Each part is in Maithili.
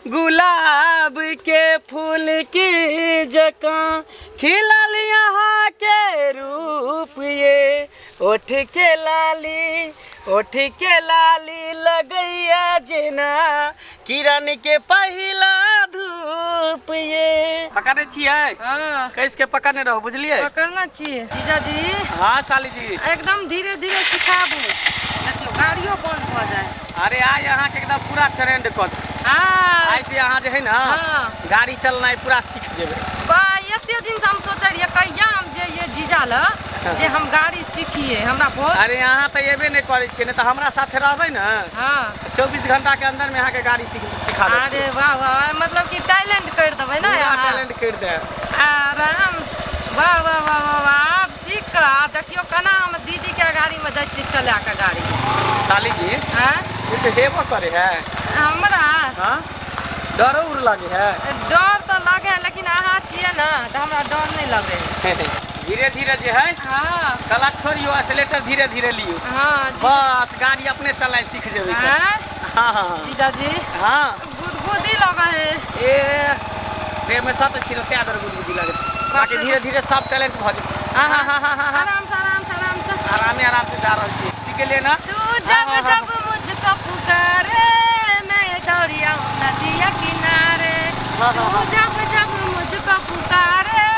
गुलाब के फूल की जकाँ खिलल यहाँ के रूप ये, ओठ के लाली, ओठ के लाली लगैया जेना किरण के पहिला धूप ये। पकड़ने छियै? हाँ। कैस के पकड़ने रहो, बुझलियै? पकड़ने छियै जीजाजी। हाँ साली जी। एकदम धीरे धीरे सिखाबू, देखियौ गाड़ियो बंद भऽ जाए। अरे आइ अहाँ के एकदम पूरा ट्रेंड कऽ देब। हाँ। आइ से अहाँ जे है ना, हाँ। गाड़ी चलनाइ पूरा सीख जेबै। वाह, एते दिन से हम सोचै रहियै कहिया हम जइयै जीजा लग जे हम गाड़ी सीखियै, हमरा बहुत। अरे अहाँ तऽ एबे नहि करै छियै, नहि तऽ हमरा साथे रहबै ने, हाँ। 24 घंटा के अंदर में अहाँ के गाड़ी सिखा देब। अरे वाह वाह, मतलब कि टैलेंट कर देबै ना पूरा अहाँ? टैलेंट कर देब। आराम, वाह वाह वाह वाह वाह, आब सीख कऽ आ देखियौ केना हम दीदी के गाड़ी में जाइ छियै चला कऽ गाड़ी। साली जी, आँय? कुछ हेबो करे है हमरा? हाँ, डरो उर लगे है? डर तऽ लगे है, लेकिन अहाँ छियै ने तऽ हमरा डर नहि लगे है। धीरे धीरे जे है, हाँ। क्लच छोड़ियो, एक्सीलेटर धीरे धीरे लियो। हाँ। बस गाड़ी अपने चलाए सीख जेबै। हाँ? हाँ, हाँ, हाँ। जीजाजी। हाँ। गुदगुदी लगे है। ए, रे में सब छी ते आदर गुदगुदी लगे। बाकी धीरे धीरे सब टैलेंट भ जेतै। हाँ, हाँ, हाँ, हाँ, हाँ, हाँ। आराम से, आराम से, आराम से। आरामे आराम से जा रहल छी। सीख गेलियै ना? तू जब हाँ, हाँ, जब मुझको पुकारे, मैं दौड़ी आऊं नदिया किनारे। हाँ, हाँ, तू हाँ। जब जब मुझको पुकारे,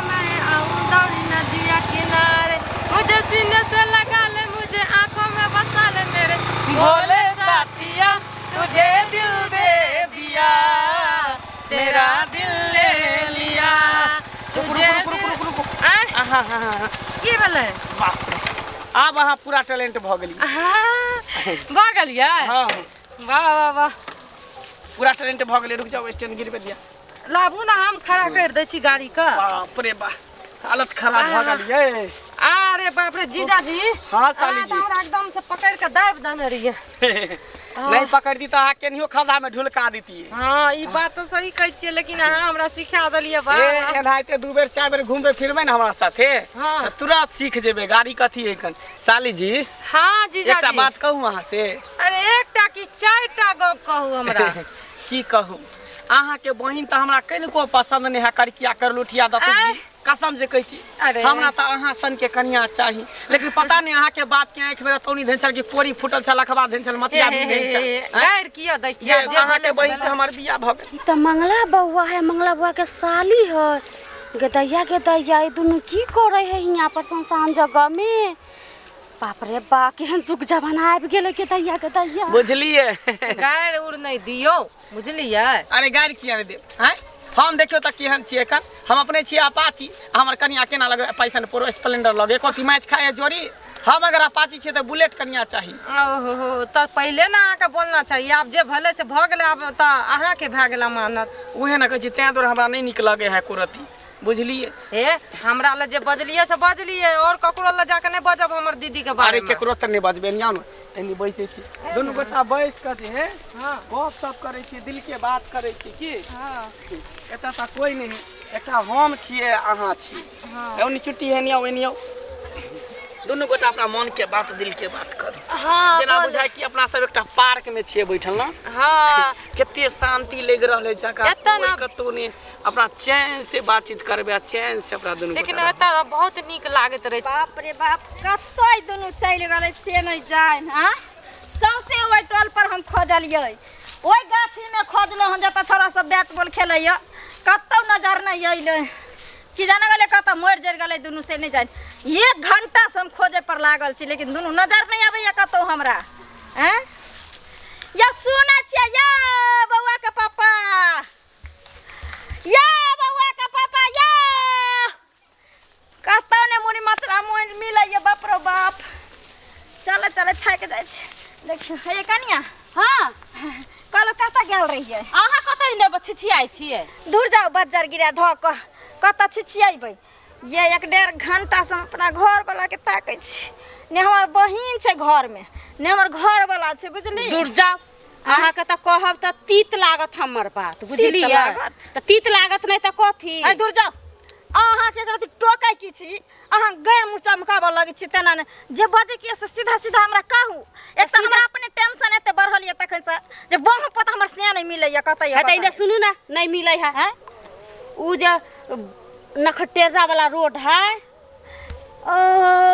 मैं आऊं दौड़ी नदिया किनारे। मुझे सीने से लगा ले, मुझे आंखों में बसा ले मेरे भोले साथिया, तुझे दिल दे दिया, तेरा दिल ले लिया। तुझे रुकू, रुकू, रुकू, रुकू, रुकू। आँय? आहा, हा, हा, हा। की भेलै? बाप रे, आब अहाँ पूरा टैलेंट भऽ गेलियै। हाँ, भऽ गेलियै? हाँ। वाह वाह वाह, पूरा टैलेंट भऽ गेलै। रुक जाओ, स्टैंड गिरबे दिया। लाबू ना, हम खड़ा कर दै छी गाड़ी के। बाप रे बा, हालत खराब भऽ गेलियै। अरे बाप रे जीजाजी। हाँ साली अहाँ जी। तऽ हमरा एकदम से पकड़ के दाबि देने रहियै। नहीं पकड़ दी तऽ अहाँ केनियो खद्धा में ढुलका दितियै। हाँ, ई बात तऽ सही कहै छियै, लेकिन अहाँ हमरा सिखा देलियै। वाह, ए, वाह। एनाहिते 2 बेर 4 बेर घूमबै फिरबै ने हमरा साथे, हाँ। तऽ तुरंत सीख जेबै गाड़ी कथी है कन। साली जी। हाँ जीजाजी। एकटा बात कहू अहाँ से? अरे एकटा की 4टा गप कहू हमरा। की कहू, अहाँ के बहिन तऽ हमरा कनिको पसंद नहीं है, करकिया करलुठिया दतु। आँय? कसम से कहै छी, अरे। हमरा तऽ अहाँ सन के कनिया चाही, लेकिन पता नहीं अहाँ के बात के आँखि में रतौनी धेन छल कि कोरी फूटल छल, अखबा धेन छल, मतिया भी धेन छल। हे, आँय? गारि किया दै छियै? ये जे अहाँ के भेलै से बहिन से भेलै। हमर बियाह भऽ गेल। ई तऽ मंगला बौआ है, मंगला बौआ के साली है। गेदैया गेदैया, ई दुनू की करे है हियाँ पर सुनसान जगह में? बाप रे बा, केहन जुग जमाना आबि गेलै। गेदैया गेदैया, बुझलियै? गारि उर नहि दियौ, बुझलियै? अरे गारि किया नहि देब? आँय, हम देखियौ तऽ केहन छियै एखन, हम अपने छियै अपाची, हमर कनिया केना लगै? पैसन प्रो स्प्लेंडर लगे, कथी मैच खाए जोड़ी। हम अगर अपाची छियै तऽ बुलेट कनिया चाही। ओहो, तऽ पहिले ने अहाँके बोलना चाही। आब जे भेलै से भऽ गेलै, आब तऽ अहाँके भए गेल अमानत। उहे ने कहै छी, तैं दुआरे हमरा नहि नीक लगै है एको रत्ती, बुझलियै? हे, हमरा लए जे बजलियै से बजलियै, और ककरो लए जाके नहि बजब हमर दीदी के बारे अरे में। केकरो तऽ नहि बजबै, एनी आउ ने, एनी बैसै छी दुनू गोटा, बैस कऽ जे है हाँ। गप सप करै छी, दिल के बात करै छी की। हाँ। एतऽ तऽ कोइ नहि है, एकटा हम छियै अहाँ छी। हाँ। एनी चुट्टी एनी आउ, एनी आउ, दुनू गोटा अपना मन के बात दिल के बात करू। हाँ, जेना बोल। बुझाय कि अपना सब एकटा पार्क में छियै बैठल ना। हाँ। कते शांति लागि रहल है जगह, एतऽ कोई ना- कतौ नहि, अपना चैन से बातचीत करबै आ चैन से अपना दुनू लेकिन गोटा एतऽ बहुत नीक लागैत रहै छै। बाप रे बाप, कतऽ दुनू चलि गेलै से नहि जानि। हाँ, सौंसे ओहि टोल पर हम खोजलियै, ओहि गाछीमे खोजलहुँ हन जतऽ छोरा सब बैट बॉल खेलैया, कतौ नजर नहि अयलै। की जाने गेलै कतऽ मरि जरि गेलै दुनू से नहि जानि। 1 घंटा से हम खोजे पर लागल छी, लेकिन दुनू नजर नहि अबैया कतौ हमरा। आँय या सुनै छियै या बौआ के पापा, या बौआ के पापा, या कतौ नहि मुड़ी मचरा मोनि मिलैया। बाप रो बाप, चल चल थाकि जाइ छी। देखियौ हे कनिया। हाँ। कहलहुँ कतऽ गेल रहियै? अहाँ कतऽ ने छिछियाइ छियै? दूर जाउ, बज्जर गिरा धऽ कऽ कतऽ छिछियेबै? ये 1-1.5 घंटा से हम अपना घरवला के ताकै छी, ने हमर बहिन छै घरमे, ने हमर घरवला छै, बुझली? दूर जाउ, अहाँके तऽ कहब तऽ तीत लागत हमर बात, बुझलियै? लागत? तऽ तीत लागत नहि तऽ कथी? ऐ दूर जाउ, अहाँके एकरा अथी टोकै की छी? अहाँ गैर मुँह चमकाबऽ लगै छी तेना ने जे बजै की से सीधा सीधा हमरा कहू। एक तऽ हमरा अपने टेंशन एते बढ़ल यऽ तखनसँ जे बहु पता हमर से नहि मिलैया कतऽ यऽ। है तऽ इने सुनू ने, नहीं मिलै है। आँय? उ जे नखटेरा वाला रोड है। ओ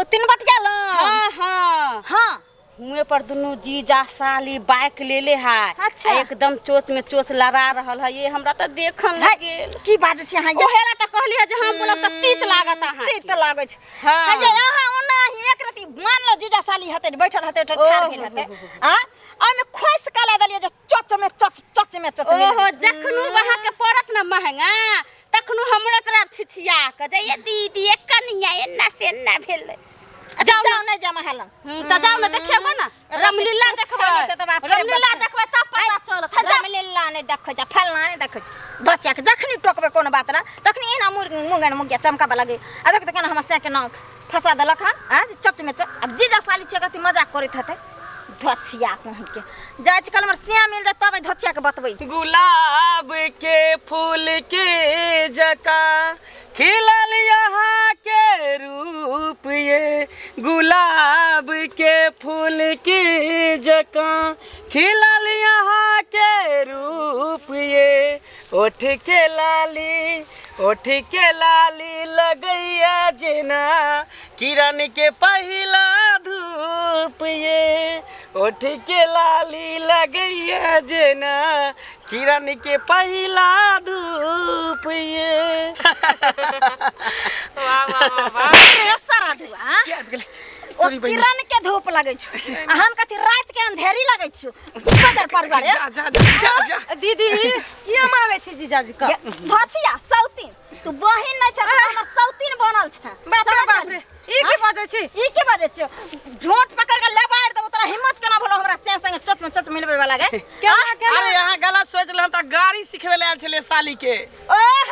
तीन बटिया लग? हाँ हाँ। हाँ। हुएं पर दुनू जीजा साली बाइक लेले है। अच्छा। आ एकदम चोच में चोच लड़ा रहल है। ये हमरा तऽ देखन है, गेल। की बाजै छी अहाँ? ओहेला तऽ कहली है जे हम बोलब तऽ तीत लागत अहाँ। तीत लागै छै। हाँ। है जे अहाँ ओना ही एक रति मान लो जीजा साली हेतै, बैठल हेतै, ठाढ़ भेल हेतै, आ ओहिमे खोसि कऽ लए देलियै जे चोच में चोच, चोच में चोच मिल। ओहो जखनो अहाँ के पड़त न महंगा तखनो हमरा तरफ छिछिया के जे ये दीदी ये कनिया एन्ना से एन्ना भेलै। जाउ जाउ नहि जमा हेलन। तऽ जाउ ने देखियौ ने रामलीला देखबै। रामलीला देखबै तब पता चलत। रामलीला नहि देखै छै, फलना नहि देखै छै। बच्चा के जखनी टोकबै कोनो बात ला तखनी एना मुँह मुँह चमकाबऽ लगै। आ देख तऽ केना हमर सैके नाम फंसा देलक हन। आँय जे चच में चच। आब जीजा साली छै कथी मजाक करैत हेतै। धोछिया कहीं के जाइ छी, कल हमर सिया मिल जाए तब धोछिया के बतबै। गुलाब के फूल के जका खिलल यहाँ के रूप, ये गुलाब के फूल के जका खिलल यहाँ के रूप, ये ओठ के लाली, ओठ के लाली लगैया जेना किरण के पहिला धूप, ये ओठ के लाली लगैया जेना किरण के पहिला धूप, ये। वाह वाह वाह वाह। रे सारा धुआ की आबि गेलै? ओ किरण के धूप लगै छौ आ हम कथी रात के अंधेरी लगै छौ? बजर पर रे। जा जा जा जा। दीदी किया मारै छी जीजाजी के? भछिया सौतीन, तू बहिन नहि छ, तू हमर सौतीन बनल छ। बाप रे बाप रे, ई की बजै छी? ई की बजै छियौ? झोंट पकड़ के लेबारि देबौ। तोरा हिम्मत केना भेलौ हमरा से संगे चोच में चोच मिलबै वाला गे? केना केना? अरे यहाँ गलत सोच लेलहुँ तऽ गाड़ी सिखबै लए आयल छलै साली के। ओह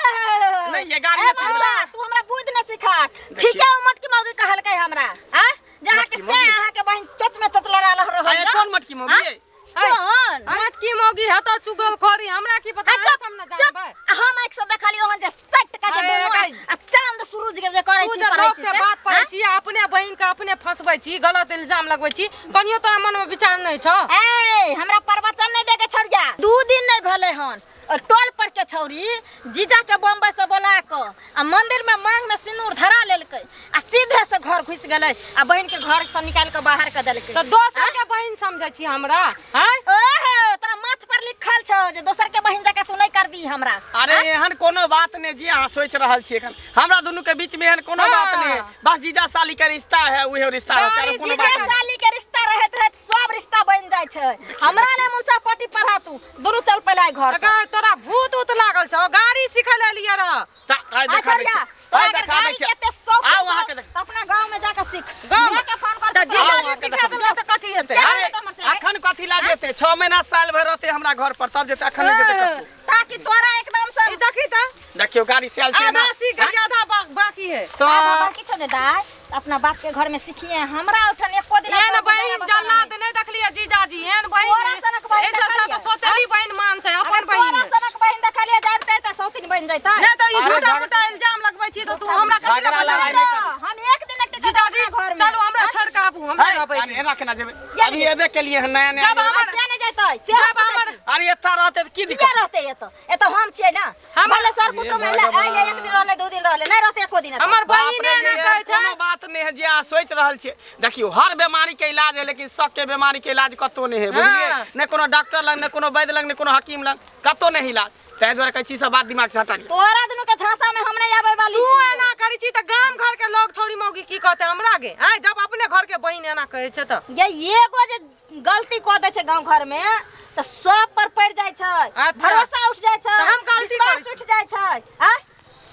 नहीं, ये गाड़ी ए नहि सिखबै। बबुआ, तू हमरा बुद्धि नहि सिखा। ठीके ओ मोटकी मौगी कहलकै हमरा आ जे अहाँके मोटकी से मौगी? अहाँके बहिन चोच में चोच लड़ा रहल अरे यऽ। कोन मोटकी मौगी? आँ? कोन मोटकी मौगी है तो चुगल खोरी, हमरा की पता? आ चुप, हम न चुप। जानबै। आ हम आँखि से देखलियौ हन जे सटि के जे अरे, दुनू गाइ। आ चांद सूरज के जे करै तू छी जे पढ़ै लोक छी के से, बात पढ़ै आँ? छी, अपने बहिन के अपने फंसबै छी, गलत इल्जाम लगबै छी, कनियो तोरा मन में विचार नहीं छौ? ए हमरा प्रवचन नहीं देके छौड़िया। 2 दिन नहीं भेलै हन और टोल पर के छौरी जीजा के बम्बई से बोला के आ मंदिर में मांग में सिंदूर धरा लेलकै आ सीधे से घर घुस गेलै आ बहिन के घर से निकाल के बाहर के देलकै। तो दोसर के बहिन समझै छी हमरा? हैं? ओहो तोरा माथ पर लिखल छौ जे दोसर के बहिन जकाँ तू नहीं करबी हमरा। अरे एहन कोनो बात नहीं जी अहाँ सोच रहल छी। एखन हमरा दुनू के बीच में एहन कोनो बात नहीं है। बस जीजा साली के रिश्ता है, उहे रिश्ता रहता है, कोनो जीजा बात नहीं। साली के रिश्ता रहत रहत सब रिश्ता बन जाय छै। हमरा ने मुनसा पट्टी पढ़ा, तू दुनू चल पहले आइ घर पर। अगर तोरा भूत उत लागल छौ, गाड़ी सिखै ले एलियै रह। ता आइ देखा दै अच्छा, छी, तोरा आइ अगर देखा दै गाड़ी छी। के एते शौक आउ छौ, अहाँ के देख। तऽ अपना गाँव में जाके सीख। गाँव में? माँ के फोन कर तऽ के जीजा आउ जी अहाँ के सिखा देखा देलकै तऽ कथी हेतै? केना अरे जेतै हमर से? अखन कथी ला जेतै? 6 महीना साल भर रहतै हमरा घर पर तब जेतै, अखन नहि जेतै कतौ। ताकि तोरा एकदम से ई देखी तऽ देखियौ गाड़ी से आयल छै आधा ना। सीख गेलियै, आधा बाकी है। तऽ आधा बाकी छौ ने दाय, तऽ अपना बाप के घर में सिखिए, हमरा उठन एको दिन एहन तोरा बहिन गुजारा जल्लाद बसारा नहि देखलियै जीजाजी, एहन बहिन तोरा सनक बहिन एहि सबसँ देखलियै? तऽ सौतेली बहिन मानतै नहि। अपन अगर बहिन। तोरा सनक बहिन देखलियै जाबते तऽ सौतीन बनि जैतै। नहि तऽ ई अरे झूठा झगड़ा- मूठा इल्जाम लगबै छी तऽ तू हमरा कथी लए झगड़ा बजबै? लड़ाई नहि करू। हम एक दिन टिकट जीजाजी अपना घर में। चलू हमरा छोड़ि कऽ आबू, हम नहि रहबै छी। एना केना जेबै? किया अभी नहि एबे केलियै हन नया नया। जब हमर किया नहि जैतै? से जब हम पूछै हमर- छी। अरे एतऽ रहतै तऽ की किया दिक्कत? रहतै एतऽ? एतऽ हम छियै ने। हमर- भले सर कुटुम्ब हे एलै, भगवान। आइले एक दिन रहलै, 2 दिन रहलै, नहि रहतै एको दिन एतऽ। हमर बाप बहिन रे, एना एहन कहै छै। कोनो बात नहि है जे अहाँ सोचि रहल छियै। देखियौ हर बीमारी के इलाज है, लेकिन सबके बीमारी के इलाज कतौ नहि है, बुझलियै? हाँ। नहि कोनो डॉक्टर लग, नहि कोनो वैद्य लग, नहि कोनो हकीम लग, कतौ नहि इलाज। ताहि दुआरे कहै छी सब बात दिमाग से हटा लिअ। तोरा दुनू के झांसा में हम नहीं आबै वाली तू छियौ। एना करै छी तऽ गाम घर के लोग छौड़ी मौगी की कहतै हमरा गे? आँय, जब अपने घर के बहिन एना कहै छै तऽ। ये एगो जे गलती कऽ दै छै गाँव घर में तऽ सब पर पड़ि जाइ छै। अच्छा। भरोसा उठ जाइ छै, तऽ हम गलती विश्वास करै छी। उठ जाइ छै। आँय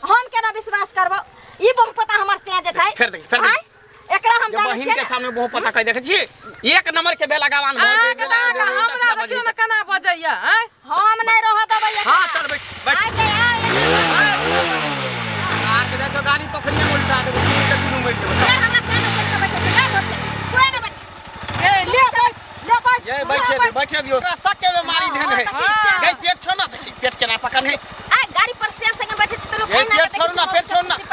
हम केना विश्वास करबौ? ई बहु पता हमर से जे छै। फेर देखी, फेर देखी। आँय? एकरा हम जे जानै बहिन छियै के ने। सामने बहु पता कहि देखै छी, एक नंबर के बेलगावान भऽ गेल। अहाँके तऽ अहाँके हमरा देखियौ ने केना बजैया। आँय हम नहि रहऽ देबै एकरा। हाँ चल बैठ बैठ। आइ के आइ। आके देखो गाड़ी पकड़िए उल्टा देबो, दुनू के दुनू मरि जेबो। फेर हमरा सामने चलि कऽ बैठै छै। नहि बैठै, तू नहि बैठ। ए ले बैठ, ले बैठ। ये बैठे दियो, बैठे दियो। तोरा सबके बीमारी धन है। हाँ, गई पेट छो ना, देखी पेट केना पकड़ है। आ गाड़ी पर शेर संगे बैठे छै तऽ लोक ये एना पेट के छोड़ू ना, देखै पेट छोड़ू ना। छै,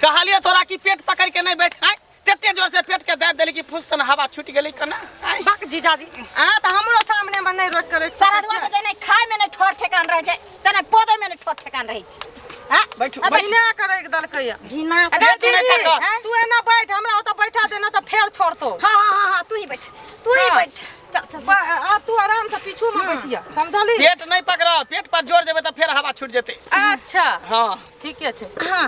कहलियो तोरा कि पेट पकड़ के नहीं बैठ आय तते जोर से पेट के दाबि देली कि फुस सन हवा छूट गेलै कना आय। बक जीजाजी अहाँ तऽ हमरो सामने मे नहि रोक के सारा दुआ के नहि खाय में नहि ठोर ठेकान रह जाए तने पौधे में नहि ठोर ठेकान रहै छै हाँ? बैठू, आ, बैठू। घिना करे के देलकै घिना अगर पेट नहि दीदी पकड़। तू एना बैठ हमरा ओतऽ बैठा देना तऽ फेर छोड़तो हाँ हाँ हाँ हाँ तू ही बैठ तू ही हाँ। बैठ चल चल चल। आब तू आराम से पीछू में बैठिया समझली पेट नहीं पकड़ पेट पर जोर देबै तऽ फेर हवा छूट जेतै अच्छा हाँ ठीके छै हाँ